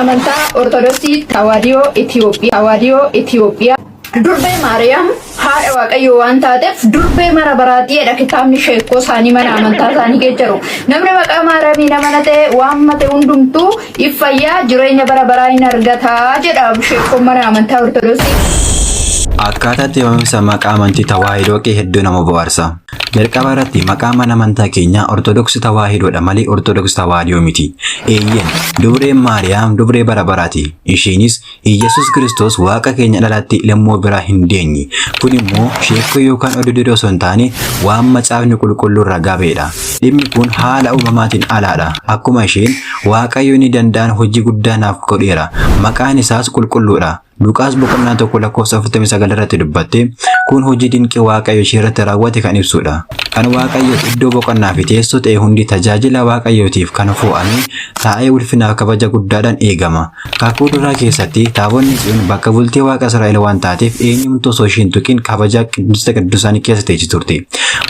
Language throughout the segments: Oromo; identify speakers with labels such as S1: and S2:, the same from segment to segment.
S1: Amantaa Ortodoksii Tawaadiyoo Itiyoophiyaa Tawaadiyoo Itiyoophiyaa Durbee Maariyaam haadha Waaqayyoo waan taateef durbee mara baraatii jedha kitaabni sheekkoo isaanii mana amantaa isaanii keessa jiru. Namni maqaa Maariyaamiin amanate waammate hundumtuu iffayyaa jireenya bara baraa hin argata jedha sheekkoon mana amantaa Ortodoksii.
S2: Akkaataa itti waamamsa maqaa amantii Tawaahidoo kee hedduu nama bohaarsa. Jalqaba irratti maqaa mana amantaa keenyaa Ortodoksi Tawaahidoodha malee Ortodoksi Tawaahidoo miti. Eeyyeen, dubreen Maariyaam dubree bara baraati. Isheenis Iyyasuus Kiristoos Waaqa keenya dhalatti ilmoo biraa hin deenye. Kun immoo sheekkoo yookaan oduu didoo osoo hin taane waan macaafni qulqulluun ragaa ba'edha. Dhimmi kun haala uumamaatiin alaadha. Akkuma isheen Waaqayyo inni danda'an hojii guddaa naaf godheera. Maqaan isaas qulqulluudha. Luqaas boqonnaa 1 lakkoofsa 49 irratti dubbatte kun hojii dinqii Waaqayyo ishee irratti raawwate kan ibsudha. Kan Waaqayyoof iddoo boqonnaa fi teessoo ta'e hundi tajaajila Waaqayyootiif kan foo'ame taa'ee ulfinaaf kabaja guddaadhaan eegama. Kakuu duraa keessatti taabonni Tsiyoon bakka bultii Waaqa Israa'el waan taateef eenyumtu osoo ishee hin tuqin kabaja Qiddusta Qiddusaanii keessa teessi turte.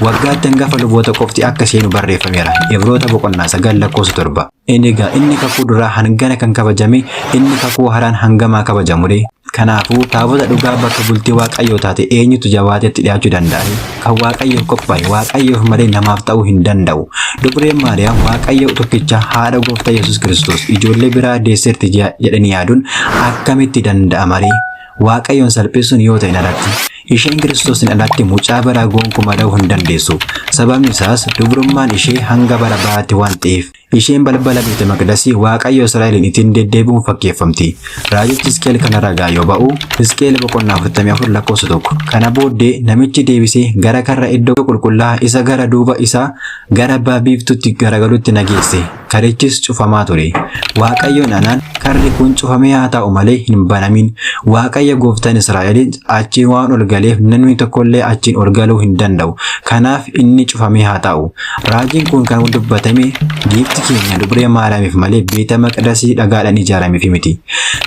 S2: Waggaatti hangafa luboota qofti akka seenu barreeffameera. Ibroota boqonnaa 9 lakkoofsa 7. Inni egaa inni kakuu duraa hangana kan kabajame inni kakuu haaraan hangamaa kabajamu ree? Kanaafuu taabota dhugaa bakka bultii Waaqayyoo taate eenyutu jabaatee itti dhiyaachuu danda'a ree? Kan Waaqayyoof qophaa'e Waaqayyoof malee namaaf ta'uu hin danda'u. Dubreen Maariyaam Waaqayyo tokkicha haadha gooftaa Yesuus Kiristoos ijoollee biraa deesseerti jedhanii yaaduun akkamitti danda'ama ree? Waaqayyoon salphisuun yoo ta'in alatti. Isheen Kiristoosin alatti mucaa biraa gonkumaa da'uu hin dandeessu. Sababni isaas dubrummaan ishee hanga bara baraatti waan ta'eef. Isheen balbala beeta maqdasii Waaqayyo Israa'eliin ittiin deddeebi'uun fakkeeffamti. Raajichi Hisqeel kana ragaa yoo ba'u, Hisqeel boqonnaa 44 lakkoofsa 1. Kana booddee namichi deebisee gara karra iddoo qulqullaa'aa isa gara duuba isaa gara ba'a biiftuutti garagalutti na geesse. Karichis cufamaa ture. Waaqayyoon anaan, Karri kun cufamee haa taa'u malee hin banamin. Waaqayyo gooftaan Israa'elis achiin waan ol galeef namni tokko illee achiin ol galuu hin danda'u. Kanaaf inni cufamee haa taa'u. Raajiin kun kan dubbatame giifti keenya dubree Maariyaamiif malee beeta maqdasii dhagaadhaan ijaarameef miti.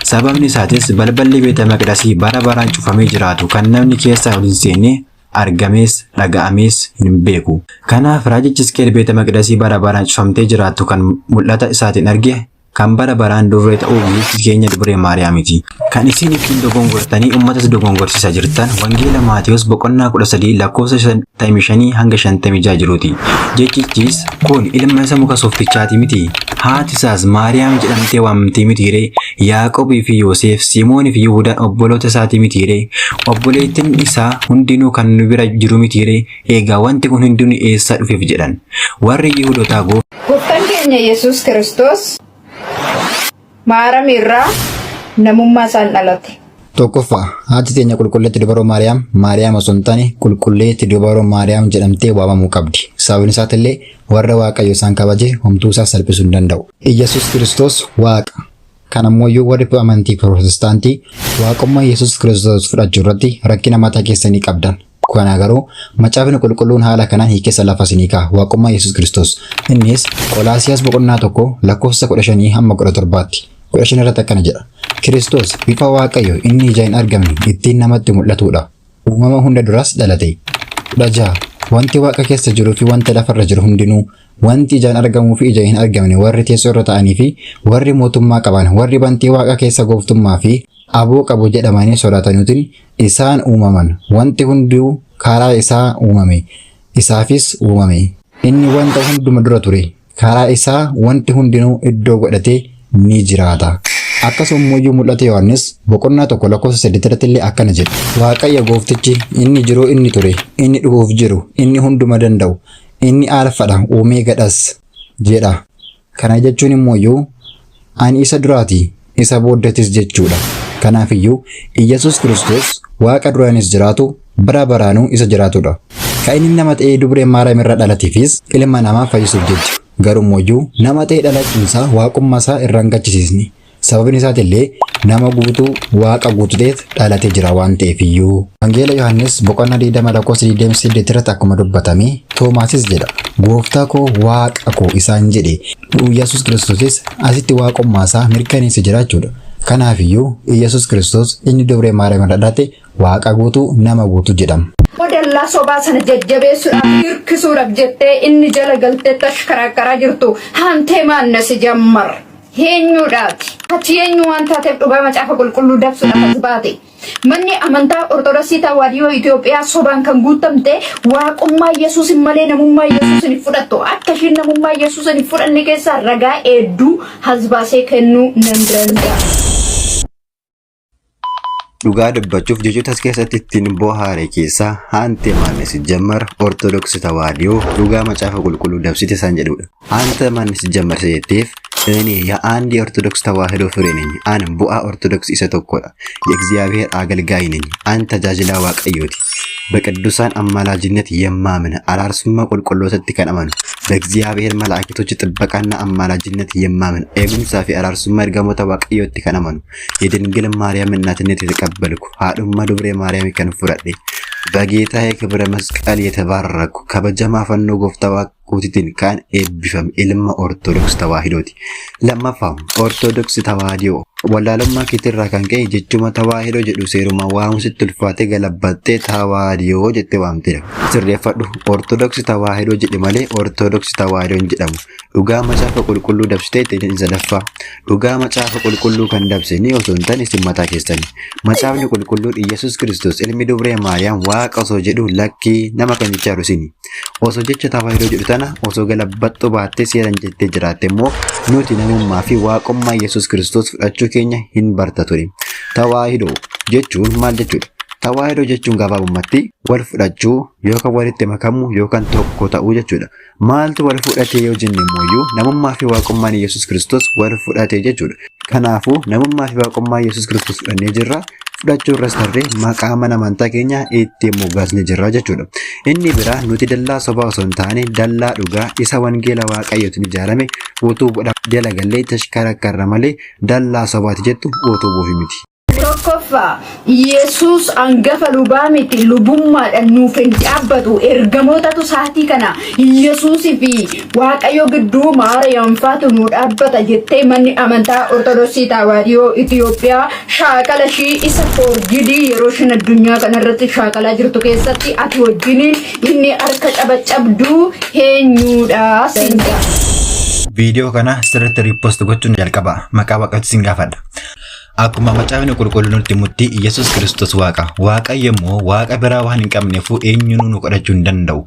S2: Sababni isaatis balballi beeta maqdasii bara baraan cufamee jiraatu kan namni keessaa ol hin seenne argamees dhaga'amees hin beeku. Kanaaf raajichi Hisqi'eel beeta maqdasii bara baraan cufamtee jiraattu kan mul'ata isaatiin arge kan bara baraan dubree ta'uu giifti keenya dubree Maariyaamiti. Kan isin ittiin dogongortanii uummatas dogongorsiisaa jirtan Wangeela Maatewos boqonnaa 13 lakkoofsa 55 hanga 56 jiruuti. Jechichis kun ilma isa muka sooftichaati miti. Haati isaas Maariyaam jedhamtee waamamtii miti ree? Yaaqoobii fi Yoosef, Simoonii fi Yihudaan obboloota isaatii miti ree? Obboleettiin isaa hundinuu kan nu bira jiru miti ree? Egaa wanti kun hundinuu eessaa dhufeef jedhan. Warri Yihudotaa
S1: Gooftaan keenya Yesuus Kiristoos Maaram irraa namummaa isaan dhalate.
S2: Tokkoffaa, haati teenya Qulqulleetti Dubaroo Maariyaam, Maariyaam osoo hin taane Qulqulleetti Dubaroo Maariyaam jedhamtee waamamuu qabdi. Sababni isaatillee warra Waaqayyo isaan kabaje homtuu isaan salphisuu hin danda'u. Iyyasuus Kiristoos Waaqa. Kana ammoo warri amantii Pirootestaantii Waaqummaa Yesuus Kiristoos fudhachuu irratti rakkina mataa keessanii qabdan. Kana garuu Macaafni Qulqulluun haala kanaan hiikessa lafa isinii kaa'a. Waaqummaa Yesuus Kiristoos. Innis Qolaasiyaas boqonnaa 1 lakkoofsa 15 hamma 17tti. 15 irratti akkana jedha. Kiristoos bifa Waaqayyo inni ija hin argamne ittiin namatti mul'atudha. Uumama hunda duras dhalate. 16 Wanti waaqa keessa jiruu fi wanti lafarra jiru hundinuu, wanti ijaan argamuu fi ija hin argamne, warri teessoo irra ta'anii fi warri mootummaa qaban, warri bantii waaqa keessa gooftummaa fi aboo qabu jedhamanii sodaatanuutiin isaan uumaman. Wanti hunduu karaa isaa uumame, isaafis uumame. Inni wanta hunduma dura ture. Karaa isaa wanti hundinuu iddoo godhatee ni jiraata. Akkasuma immoo mul'ata Yohaannis boqonnaa 1 lakkoofsa 8 irratti illee akkana jedha. Waaqayyo gooftichi inni jiruu inni ture, inni dhufuuf jiru, inni hunduma danda'u, inni Alfadha, Omeegadhas jedha. Kana jechuun immoo ani isa duraati, isa booddeetis jechuudha. Kanaafiyyuu Iyyasuus Kiristoos Waaqa duraanis jiraatu, bara baraanuu isa jiraatudha. Kan inni nama ta'ee dubree Maariyaam irraa dhalateefis ilma namaa fayyisuuf jecha. Garumooyyuu nama ta'ee dhalachuunsaa waaqummaa isaa irraa hin gachisiisne. Sababni isaatillee nama guutuu Waaqa guutuu ta'eet dhalatee jira waan ta'eefiyyuu. Wangeela Yohaannis boqonnaa 20 lakkoofsa 28 irratti akkuma dubbatame Toomaasis jedha gooftaa koo Waaqa koo isaan jedhe. Iyyasuus Kiristoosis asitti waaqummaa isaa mirkaneesse jira jechuudha. Kanaafiyyuu Iyyasuus Kiristoos inni dubree Maariyaam irraa dhalate Waaqa guutuu nama guutuu jedhama.
S1: Dallaa sobaa sana jajjabeessuudhaaf hirkisuudhaaf jettee inni jala galtee tashkaraakkaraa jirtu hantee maanna si jammar. Eenyuudhaati? Ati eenyu waan taateef dhugaa macaafa qulqulluu dabsuudhaaf as baate? Manni amantaa Ortodoksii Tawaahidoo Itoophiyaa sobaan kan guutamte waaqummaa Yesuusin malee namummaa Yesuusin hin fudhattu. Akka ishiin namummaa Yesuusin hin fudhanne keessaa ragaa hedduu as baasee kennuu nan danda'a.
S2: Dhugaa dubbachuuf jechoota as keessatti ittiin bohaare keessaa haante maannes jammar Ortodoksii Tawaahidoo dhugaa macaafa qulqulluu dabsite isaan jedhudha. Haante maannes jammar isa jetteef እኔ የአንድ የኦርቶዶክስ ተዋህዶ ፍሬ ነኝ። አን bu'aa ኦርቶዶክስ isa tokkodha። የእግዚአብሔር አገልጋይ ነኝ። አን tajaajilaa Waaqayyooti. በቅዱሳን አማላጅነት የማምን araarsummaa qulqullootatti kan amanu በእግዚአብሔር መላእክቶች ጥበቃና አማላጅነት የማምን eegumsaa fi araarsummaa ergamoota Waaqayyootti kan amanu የድንግል ማርያም እናትነት የተቀበልኩ haadhummaa dubree Maariyaam kan fudhadhe በጌታዬ ክብረ መስቀል የተባረኩ kabajamaa fannoo gooftaa Waaqootiitiin kan eebbifame ilma Ortodoks Tawaahidooti. Lammaffaa Ortodoks Tawaahidoo wallaalummaa keetirraa kan ka'e jechuma Tawaahidoo jedhu seeruma waamu sitti ulfaatee galabbattee Tawaahidoo jettee waamtedha. Sirreeffadhu, Ortodoks Tawaahidoo jedhe malee Ortodoks Tawaahidoo hin jedhamu. Dhugaa macaafa qulqulluu dabsitee ittiin sadaffaa. Dhugaa macaafa qulqulluu kan dabse ni osoo hin taane isin mataa keessani. Macaafni qulqulluun Iyyasuus Kiristoos ilmi dubree Maariyaam waaqa osoo jedhu lakkii nama kan jechaa jiru isini. Osoo jecha Tawaahidoo jedhu tana osoo galabbaxxuu baattee seeran jettee jiraatte immoo nuti namummaa fi waaqummaa Iyyasuus Kiristoos fudhachuu keenya hin barta ture. Tawaahidoo jechuun maal jechuudha? Tawaahidoo jechuun gabaabumatti wal fudhachuu yookaan walitti makamuu yookaan tokko ta'uu jechuudha. Maaltu wal fudhatee yoo jenne immoo namummaa fi waaqummaan Iyyasuus Kiristoos wal fudhatee jechuudha. Kanaafuu namummaa fi waaqummaa Iyyasuus Kiristoos fudhannee jirra. Fudhachuu irras tarree maqaa mana amantaa keenya itti moggaasnee jirra jechuudha. Inni biraa nuti dallaa sobaa osoo hin taane dallaa dhugaa isa wangeela Waaqayyootiin ijaarame utubuudhaaf jala gallee tashkarakkarra malee dallaa sobaati jettu utubuufi miti.
S1: Tokkoffaa, Yesuus hangafa lubaa miti, lubummaadhaan nuuf hin dhaabbatu. Ergamootatu saatii kana Yesuusii fi Waaqayyo gidduu Maariyaam faatu nu dhaabbata jettee manni amantaa Ortodoksii Tawaahidoo Itoophiyaa shaakala ishii isa forgidii yeroo ishiin addunyaa kanarratti shaakalaa jirtu keessatti ati wajjiniin inni harka cabacabduu eenyuudha siin jedha.
S2: Viidiyoo kana sirriitti repost gochuun jalqaba. Maqaa Waaqayyootti sin gaafadha. Akkuma macaafni qulqulluun nutti himutti Iyyasuus Kiristoos Waaqa. Waaqayyo immoo Waaqa biraa waan hin qabneefuu eenyunuu nu kadhachuu hin danda'u.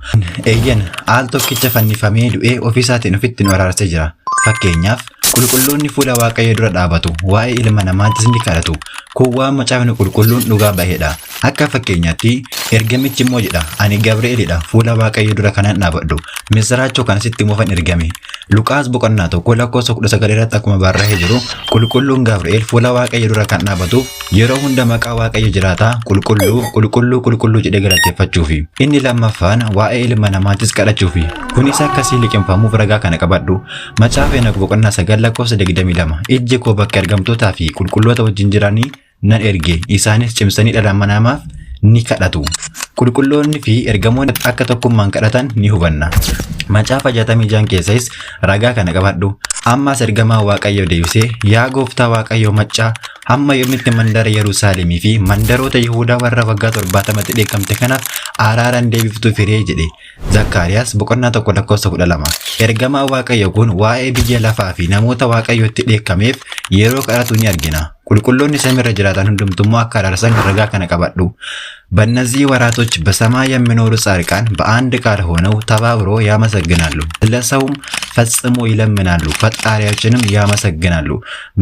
S2: Eeyyan al tokkicha fannifamee du'ee ofiisaatiin ofitti nu araarsee jira. Fakkeenyaaf qulqulloonni fuula Waaqayyo dura dhaabatu, waa'ee ilma namaattis ni kadhatu. Kun waan macaafni qulqulluun dhugaa bahedha. Akka fakkeenyaatti ergamichi immoo jedha, ani Gabri'eelidha fuula Waaqayyo dura kanan dhaabadhu. Misiraachoo kana sitti himuufan ergame. Luqaas boqonnaa 1 lakkoofsa 19 irratti akkuma barraa'ee jiru qulqulluun Gabri'eel fuula Waaqayyo dura kan dhaabatuuf yeroo hunda maqaa Waaqayyo jiraataa qulqulluu qulqulluu qulqulluu jedhee galateeffachuufi. Inni lammaffaan waa'ee ilma namaattis kadhachuufi. Kunis akkasii liqimfamuuf ragaa kana qabadhu. Macaafa Henook boqonnaa 9 lakkoofsa 22 ijji koo bakka ergamtootaa fi qulqulloota wajjin jiranii nan erge isaanis cimsanii dhala namaaf ni kadhatu. Qulqulloonni fi ergamoonni akka tokkummaan kadhatan ni hubanna. Macaafa 66 keessas ragaa kana qabadhu. Ammas ergamaa Waaqayyoo deebisee, yaa gooftaa Waaqayyoo maccaa, hamma yoomitti mandara Yerusaalemii fi mandaroota Yihuudaa warra waggaa 70tti dheekkamte kanaaf araaraan deebiftuu firee jedhe. Zakkaariyaas boqonnaa 1 lakkoofsa 12. Ergamaa Waaqayyoo kun waa'ee biyya lafaa fi namoota Waaqayyootti dheekkameef yeroo kadhatu ni argina. Qulqulloonni samiirra jiraatan hundumtummoo akka araarsan ragaa kana qabadhu. በእነዚህ ወራቶች በሰማይ የሚኖሩ ጻድቃን በአንድ ቃል ሆነው ተባብሮ ያመሰግናሉ፣ ለሰውም ፈጽሞ ይለምናሉ፣ ፈጣሪያችንም ያመሰግናሉ።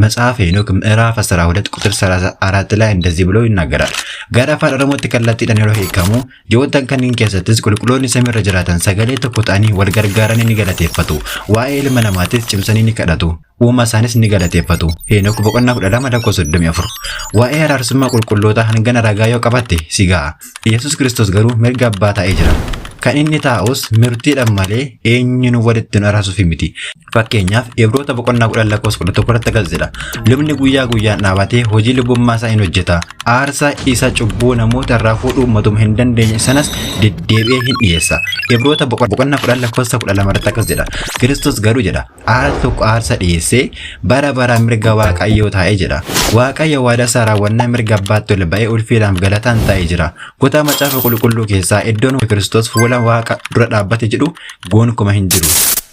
S2: መጽሐፈ ሄኖክ ምዕራፍ 12 ቁጥር 34 ላይ እንደዚህ ብሎ ይናገራል። Gara afaan Oromootti kallattiidhaan yeroo hiikamu ji'oottan kanneen keessattis qulqulloonni samiirra jiraatan sagalee tokko ta'anii wal gargaaranii ni galateeffatu. Waa'ee ilma namaatis cimsanii ni kadhatu. Uuma isaanis ni galateeffatu. Heenok boqonnaa 12 lakkoofsa 34. Waa'ee araarsummaa qulqullootaa hangana ragaa yoo qabatte si ga'a. Yesuus Kiristoos garuu mirga abbaa taa'ee jira. Kan inni taa'us murtiidhaan malee eenyuun walitti nu araarsuuf miti. Fakkeenyaaf Ibroota boqonnaa 10 lakkoofsa 11 irratti akkas jedha. Lubni guyyaa guyyaan dhaabatee hojii lubummaa isaa hin hojjeta. Aarsaa isa cubbuu namoota irraa fuudhuu matuma hin dandeenye sanas deddeebi'ee hin dhiyeessa. Ibroota boqonnaa 10 lakkoofsa 12 irratti akkas jedha. Kiristoos garuu jedha aara tokko aarsa dhiyeessee bara baraan mirga Waaqayyoo taa'ee jedha. Waaqayyo waadaa isaa raawwannaa mirga abbaatti ol ba'ee ulfiidhaan galataan taa'ee jira. Kutaa macaafa qulqulluu keessaa iddoon Kiristoos fuula Waaqa dura dhaabbate jedhu gonkumaa hin jiru.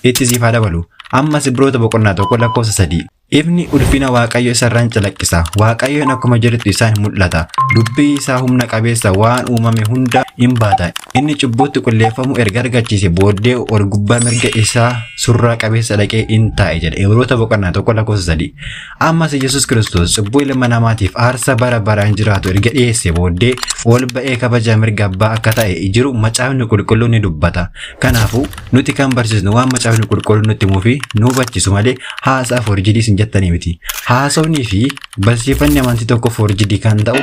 S2: Itti siif haa dabalu. Ammas Ibroota boqonnaa 1 lakkoofsa 3. Ifni ulfina Waaqayyo isa irraan calaqqisa. Waaqayyoon akkuma jirutti isaan mul'ata. Dubbii isaa humna qabeessa waan uumame hunda in baata. Inni cubbuutti qulleeffamuu erga argachiise booddee ol gubbaa mirga isaa surraa qabeessa dhaqee in taa'e jedha. Ibroota boqonnaa 1 lakkoofsa 3. Ammas Yesuus Kiristoos cubbuu ilma namaatiif aarsaa bara baraan jiraatu erga dhiyeesse booddee ol ba'ee kabaja mirga abbaa akka ta'e jiru macaafni qulqulluun ni dubbata. Kanaafuu nuti kan barsiisnu waan macaafni qulqulluun nutti himuu fi nu hubachiisu malee haasaa forjidii isin jettanii miti. Haasofnii fi barsiifanni amantii tokko forjidii kan ta'u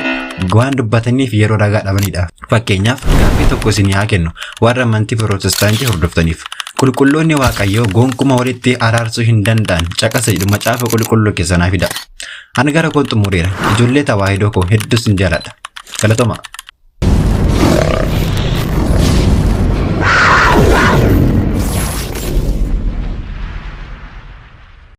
S2: waan dubbataniif yeroo ragaa dhabanidha. Fakkeenyaaf gaaffii tokko isin haa kennu warra amantii pirootestaantii hordoftaniif. Qulqulloonni Waaqayyoo gonkuma walitti araarsuu hin danda'an caqasa jedhu macaafa qulqulluu keessanaa fida. Ani gara koon xumureera. Ijoollee tawaahidoo koo hedduu sin jaaladha. Galatooma.